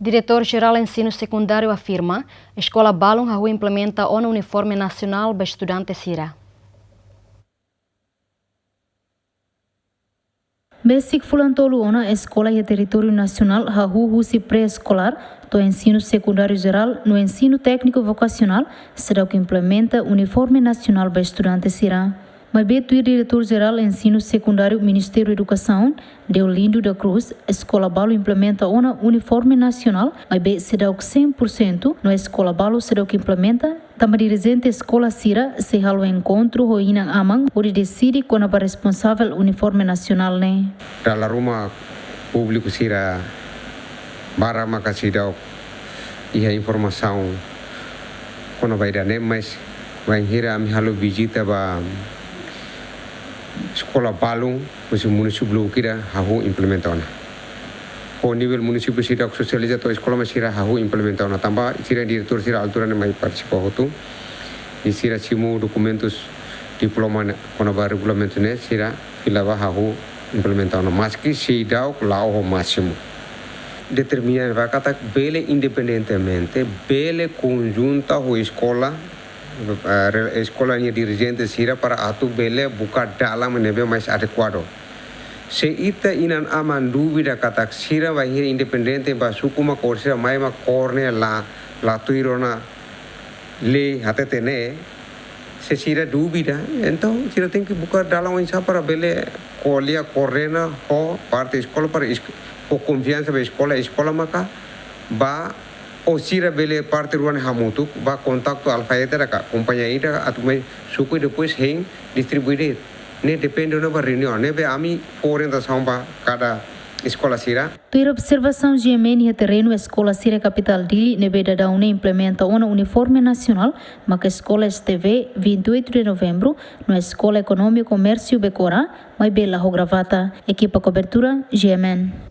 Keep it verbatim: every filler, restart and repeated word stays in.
Diretór Jerál Ensinu Sekundáriu afirma, eskola balun hahú implementa ona uniforme nasionál ba estudante sira. Besik fulan tolu ona, eskola iha territóriu nasionál hahú husi pré-eskolár to'o ensinu sekundáriu jerál no ensinu tékniku vokasionál seidauk implementa uniforme nasionál ba estudante sira. Maibé tuir Diretór Jerál Ensinu Sekundáriu Ministériu Edukasaun, Deolindo da Cruz, eskola balu implementa ona uniforme nasionál, maibé seidauk cem por cento, no eskola balu seidauk implementa, tanba dirijente eskola sira sei halo enkontru ho inan-aman hodi deside kona-ba responsavel uniforme nasionál ne'e. Dala ruma públiku sira barak maka seidauk iha informasaun kona-ba ida-ne'e, mas bainhira ami halo vizita ba eskola balun husi munisípiu balu kira hahú implementa ona. Ho nivel munisípiu sira sosializa to'o eskola, mas sira hahú implementa ona tanba sira diretór sira altura ne'e mai partisipa hotu. I sira simu dokumentus diploma ne'e kona-ba regulamentu ne'e sira fila ba hahú implementa ona, maski seidauk la'o ho másimu. Determina ba katak bele independentemente, bele konjunta ho eskola, eh, re-, eskola nia dirijente sira para atu bele buka dalan ne'ebé mais adekuadu. Se ita inan-aman dúvida katak sira bainhira independente ba suku mak kór sira mai mak kór ne'e la, la tuir ona lei hatete ne'e, se sira dúvida, entaun sira tenke buka dalan oinsá para bele ko'alia, koordena ho parte eskola para es-, ho konfiansa ba eskola, eskola maka ba, ou sira bele parte rua ne'e hamutuk ba kontaktu alfaiate ka kompañia ida atu mai suku i depois hein distribui de'it. Ne'e depende ona ba reuniaun. Ne'ebé ami fó orientasaun ba kada eskola sira. Tuir observasaun GMN iha terrenu, eskola sira kapitál Dili ne'ebé daudaun ne'e implementa ona uniforme nasionál maka eskola S T V vinte e oito de Novembro no eskola Ekonomia Komérsiu Becora, maibé la ho gravata. Ekipa kobertura, GMN.